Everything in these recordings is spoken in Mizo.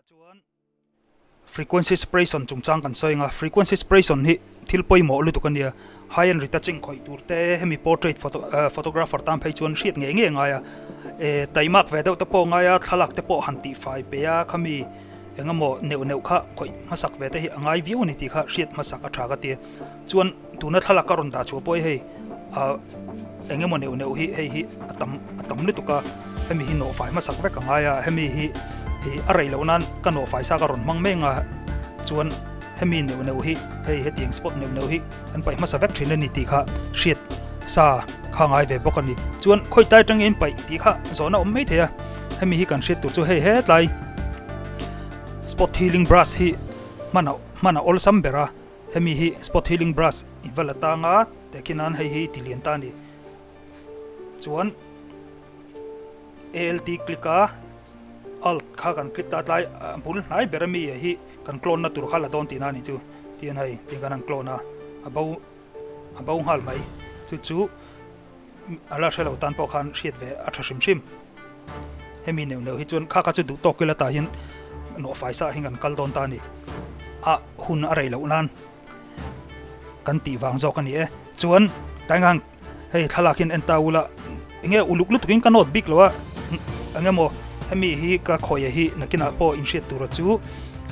Chuan frequency separation chungchang kan sawi ang a, frequency separation hi thil pawimawh lutuk a nia, high end retouching khawih tur te hemi portrait photo photographer tan phei chuan hriat ngei ngei a ngai a, eh taimak ve deuh te pawh a ngai a, thlalak te pawh han tihfai pe a khami eng emaw neuh neuh kha khawih hmasak ve te hi a ngai viau a ni tih kha hriat hmasak a tha ka ti a, chuan tuna thlalak a rawn dah chhuah pawh hi hei ah eng emaw neuh neuh hi hei hi a tam a tam lutuk a hemi hi nawhfai hmasak vek a ngai a hemi hi ih a rei loh nan ka nawhfai sa ka rawn hmang mek a chuan hemi neuh neuh hi hei hetiang spot neuh neuh hi kan paih hmasa vek thin a ni tih kha hriat sa kha ngai ve bawk a ni chuan khawi tai atangin paih tih kha zawhna awm mai thei a hemi hi kan hriat tur chu hei hetlai spot healing brush hi hman a hman a awlsam ber a. Hemi hi spot healing brush i va la tang a, tehkhin nan hei hi ti lian ta a ni. Chuan ALT click a, Alt kha kan click ta tlai a bul hnai ber ami hi kan clone na tur kha la dawn tihna a ni chu. Tihian hei tiang kan han clone a, a bo a bo nghal mai. Chu chu a la hre lo tan pawh khan hriat ve a tha hrim hrim. Hemi neuh neuh hi chuan kha kha chu duh tawk ila tah hian nawhfai sa hi kan kal dawn ta a ni. A hun a rei loh nan kan tih vang zawk a ni e. Chuan tlai khan hei thlalak hian en ta ula enge uluk lutuk in ka note bik lo a eng emaw hemi hi ka khawi hi nakinah pawh inhriat tura chu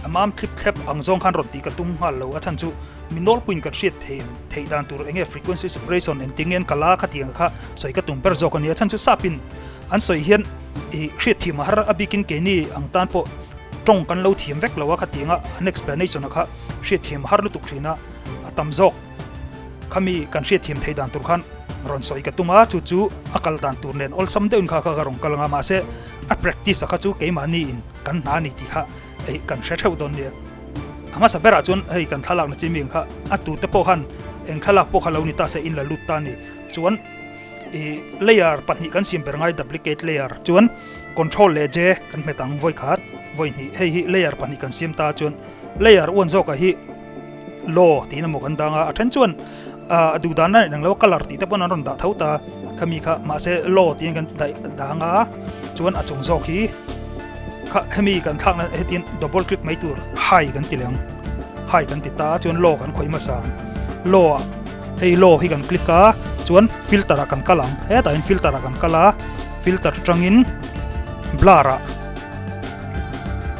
a mam thlip thlep ang zawng khan rawn tih ka tum nghal lo a chhan chu mi nawlpuiin kan hriat thei theih dan tur enge frequency separation engtin nge an kal a khatiang kha sawi ka tum ber zawk a ni a chhan chu sapin an sawi hian ih hriat thiam a har a bikin keini ang tan pawh tawng kan lo thiam vek lo a khatianga an explanation a kha hriat thiam a har lutuk thin a a tam zawk khami kan hriat thiam theih dan tur khan rawn sawi ka tum a chu chu a kal dan tur nen awlsam deuhin kha kha ka rawn kal ang a mahse a practice a kha chu keimahni in kan hna a ni tih kha hei kan hre theuh dawn nia a hmasa berah chuan hei kan thlalak na chi mi ang kha a tute pawh khan eng thlalak pawh kha lo ni ta se in la lut ta a ni chuan ih layer pahnih kan siam ber ngai duplicate layer chuan control leh j kan hmet ang vawi khat vawi hnih hei hi layer pahnih kan siam ta chuan layer uan zawkah hi law tiin emaw kan dang a a then chuan ah a duh dan a inang lo a colour tih te pawn an rawn dah tho ta khami kha mahse law tiin kan daih dang a chuan a chung zawk hi kha hemi kan thlakna hetiang double click mai tur high kan ti leh ang high kan ti ta chuan law kan khawih hmasa ang law ah hei law hi kan click a chuan filter ah kan kal ang hetah hian filter ah kan kal a filter tangin blur ah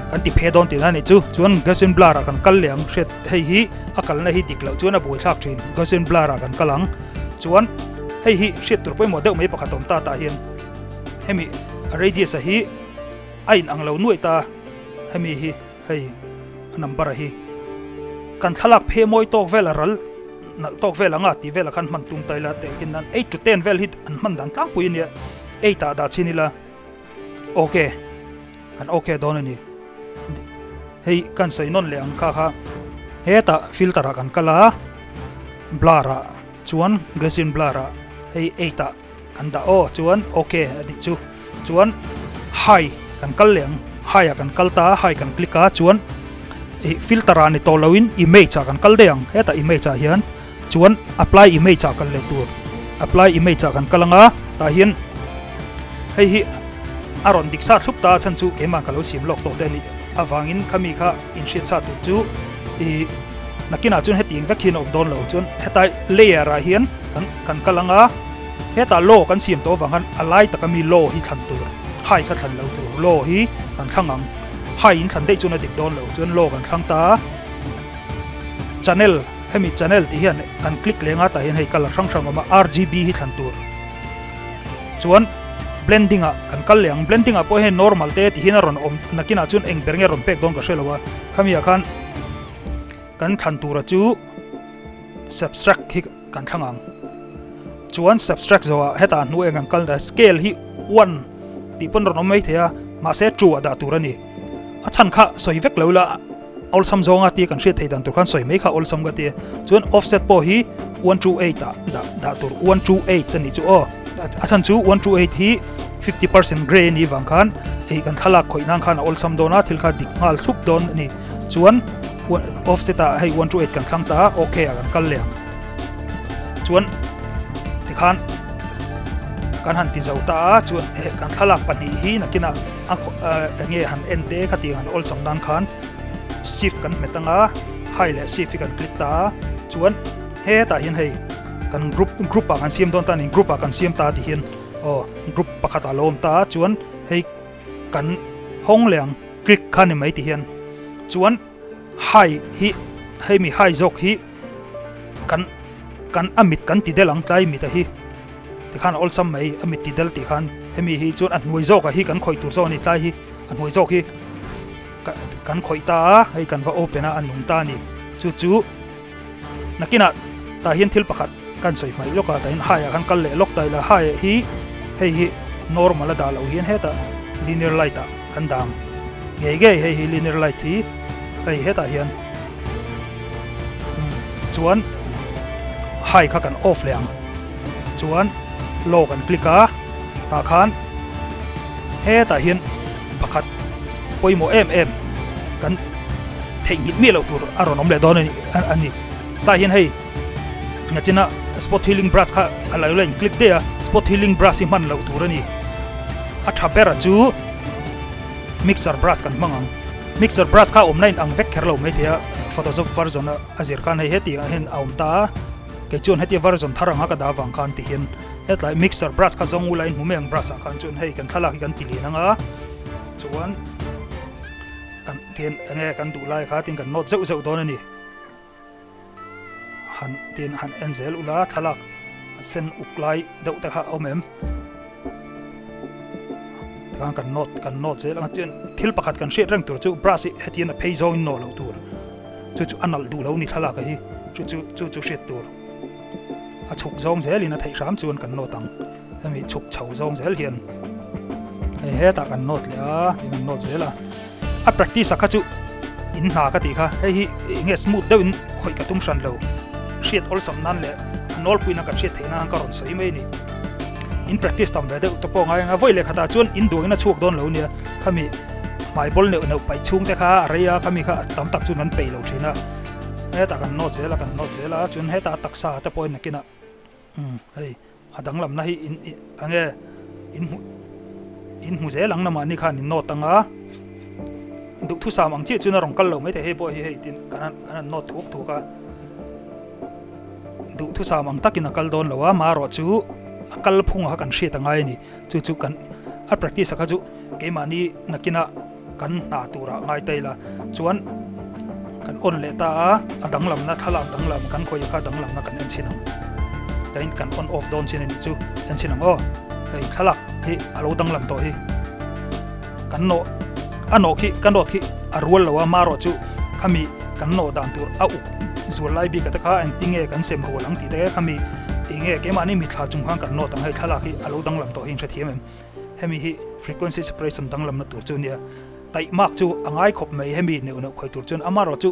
kan ti phe dawn tihna a nih chu chuan gaussian blur ah kan kal leh ang hriat hei hi a kalna hi dik loh chuan a buaithlak thin gaussian blur ah kan kal ang chuan hei hi hriat tur pawimawh deuh mai pakhat awm ta tah hian hemi radius a hi a in ang lo nuaih ta hemi hi hei a number a hi kan thlalak phe mawi tawk vel a ral nalh tawk vel anga tih velah khan hman tum ta ila tehkhin nan eight to ten vel hi an hman dan tlangpui a nia eight ah dah chhin ila ok kan ok dawn a ni hei kan sawi nawn leh ang kha kha hetah filter ah kan kal a blur ah chuan gaussian blur ah hei eight ah Kan dah aw chuan ok a tih chu chuan high kan kal leh ang high ah kan kal ta a high kan click a chuan ih filter ah ni tawh lo in image ah kan kal daih ang hetah image ah hian chuan apply image ah kal leh tur apply image ah kan kal ang a tah hian hei hi a rawn dik sa thlup ta a chhan chu keimah ka lo siam lawk tawh te a nih avangin khami kha inhriat sa tur chu ih nakinah chuan hetiang vek hian a awm dawn lo chuan hetlai layer ah hian kan kan kal ang a hetah law kan siam tawh avang khan a lai taka mi law hi thlan tur hai kha thlan lo tur law hi kan thlang ang hai in thlan daih chuan a dik dawn lo chuan law kan thlang ta a channel hemi channel tih hian kan click leng a tah hian hei colour hrang hrang a awm a rgb hi thlan tur chuan blending ah kan kal leh ang blending ah pawh hian normal te tih hian a rawn awm nakinah chuan eng ber nge rawn pek dawn ka hre lo a khami ah khan kan thlan tura chu subtract hi kan thlang ang chuan subtract zawh ah hetah hnu eng an kal dah scale hi one tih pawn rawn awm mai thei a mahse two ah dah tur a ni a chhan kha sawi vek lo ila awlsam zawnga tia kan hriat theih dan tur khan sawi mai kha awlsam ka ti a chuan offset pawh hi 128 ah dah dah tur 128 a nih chu aw a chhan chu 128 hi 50% gray a nih vang khan hei kan thlalak khawih nan khan a awlsam dawn a thil kha dik nghal thlup dawn a ni chuan offset ah hei 128 kan thlang ta a ok ah kan kal leh ang chuan tikhan kan han ti zo ta a chuan kan thlalak pahnih hi nakinah. a enge han en te khatiang han awlsam nan khan shift kan hmet anga high leh shift hi kan click ta a chuan hetah hian hei kan group group ah kan siam dawn ta a ni group ah kan siam ta tih hian aw group pakhat ah a lo awm ta a chuan hei kan hawng leh ang click kha ni mai tih hian chuan high hi hei mi high zawk hi kan kan a mit kan ti del ang tlai mit a hi tikhan a awlsam mai a mit ti del tih khan hemi hi chuan a hnuai zawk ah hi kan khawih tur zawk a ni tlai hi a hnuai zawk hi kan khawih ta a hei kan va open a a nung ta a ni chu chu nakinah tah hian thil pakhat kan sawi hmaih lawk a tah hian hai ah khan kal leh lawk ta ila hai ah hi hei hi normal a dah loh hian hetah linear light ah kan dang ngei ngei hei hi linear light hi hei hetah hian chuan high kha kan off leh ang chuan low kan click a tah khan hetah hian pakhat pawimawh em em kan theihnghilh miah loh tur a rawn awm leh dawn a ni a ni tah hian hei nachina spot healing brush kha a lo la in click daih a spot healing brush hi hman loh tur a ni a tha ber a chu mixer brush kan hmang ang mixer brush kha awmna in ang vek kher lo maithei a photoshop version a a zir khan hei heti ang hian a awm ta a kei chuan hetia version thar anga ka dah avang khan ti hian hetlai mixer brush kha zawng ula in hmu mai ang brush ah khan chuan hei kan thlalak hi kan ti lian anga chuan kan tian enge kan duh lai kha tin kan nawt zeuh zeuh dawn a ni. Han tin han en zel ula thlalak sen uk lai deuh te kha a awm em tikhan kan nawt kan nawt zel anga chuan thil pakhat kan hriat reng tur chu brush hi hetiang a phei zawngin nawh loh tur chu chu a nalh duh lo ni thlalak a hi chu chu chu chu hriat tur a chhuk zawng zelin a theih hram chuan kan nawt ang hemi chhuk chho zawng zel hian hei hetah kan nawt leh a tin kan nawt zel a. A practice a kha chu in hna ka tih kha hei hi enge smooth deuh in khawih ka tum hran lo hriat awlsam nan leh a nawlpuina kan hriat theih nan ka rawn sawi mai a ni. In practice tam ve deuh te pawh ngai anga vawi leh khatah chuan in duangin a chhuak dawn lo nia khami hmai bawl neuh neuh paih chhung te kha a rei a khami kha tam tak chuan kan peih lo thin a hetah kan nawt zel a kan nawt zel a chuan hetah a taksa te pawhin nakinah umm hei A danglamna hi in enge in hmu in hmu zel ang lamah ni khan in nawt ang a duhthusam ang chiah chuan a rawn kal lo mai thei hei pawh hi hei tin kan han kan han nawt thuk thuk a duhthusam ang takin a kal dawn lo a marawh chu a kal phung kha kan hriat a ngai a ni chu chu kan a practice a kha chu keimahni nakinah kan hna turah ngai ta ila chuan kan on leh ta a a danglamna thlalak danglam kan khawih kha danglamna kan en chhin ang tain kan on off dawn chin a nih chu en chhin ang aw hei thlalak hi a lo danglam tawh hi kan nawh a nawh khi kan rawt khi a rual lo a marawh chu khami kan nawh dan tur a uk zual lai bik ate kha engtinge kan sem rual ang tih te khami enge keimahni mitthla chung khan kan nawt ang hei thlalak hi a lo danglam tawh hi in hrethiam em. Hemi hi frequency separation danglamna tur chu nia. Taihmak chu a ngai khawp mai hemi neuh neuh khawih tur chuan amarawh chu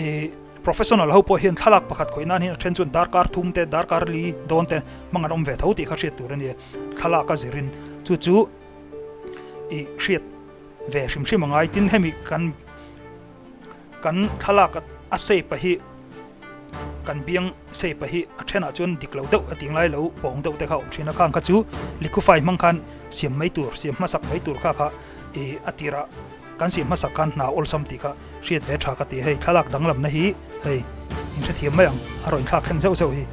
ih professional ho pawh hian thlalak pakhat khawih nan hian a then chuan darkar thum te darkar li dawn te hmang an awm ve tho tih kha hriat tur a nia. Thlalak a zirin chu chu ih hriat ve hrim hrim a ngai tin hemi kan Kan thlalak a shape a hi kan biang shape a hi a thenah chuan dik lo deuh a tih ngai lo pawng deuh te kha a awm thin a khang kha chu liquify hmang khan siam mai tur siam hmasak mai tur kha kha ih a tirah kan siam hmasak khan hna awlsam tih kha hriat ve tha ka ti hei thlalak danglamna hi hei in hrethiam mai ang a rawn thlak thleng zeuh zeuh hi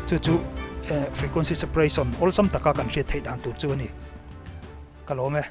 chu chu frequency separation awlsam taka kan hriat theih dan tur chu a ni ka lawm e.